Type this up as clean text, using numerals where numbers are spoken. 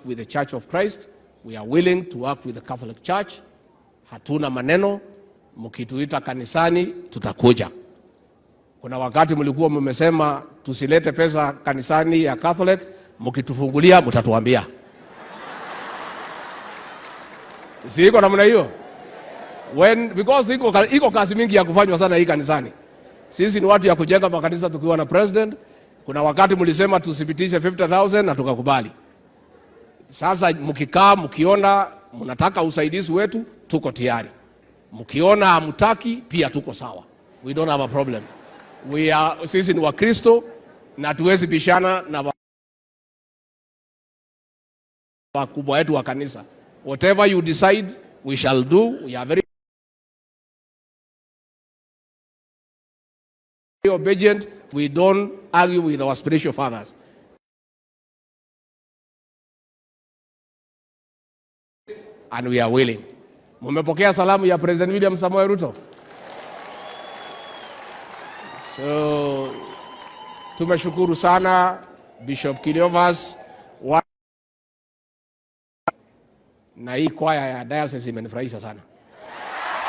With the Church of Christ, we are willing to work with the Catholic Church. Hatuna maneno, mkituita kanisani tutakuja. Kuna wakati mlikuwa mmesema tusilete pesa kanisani ya Catholic, mkitufungulia mtatuambia. Si iko namna hiyo? When because iko kazi mingi ya kufanywa sana hii kanisani. Sisi ni watu ya kujenga makanisa tukiwa na president. Kuna wakati mlisema tusipitishe 50,000 na tukakubali. Sasa mkikaa mkiona mnataka usaidizi wetu, tuko tayari. Mkiona hamtaki pia tuko sawa. We don't have a problem. We are, sisi ni Wakristo na tuwezi bishana na wakubwa wetu wa kanisa. Whatever you decide, we shall do. We are very obedient. We don't argue with our spiritual fathers. And we are willing. Mumepokea salamu ya President William Samoei Ruto? So tumeshukuru sana Bishop Cleophas na hii kwaya ya diocese imenifurahisha sana.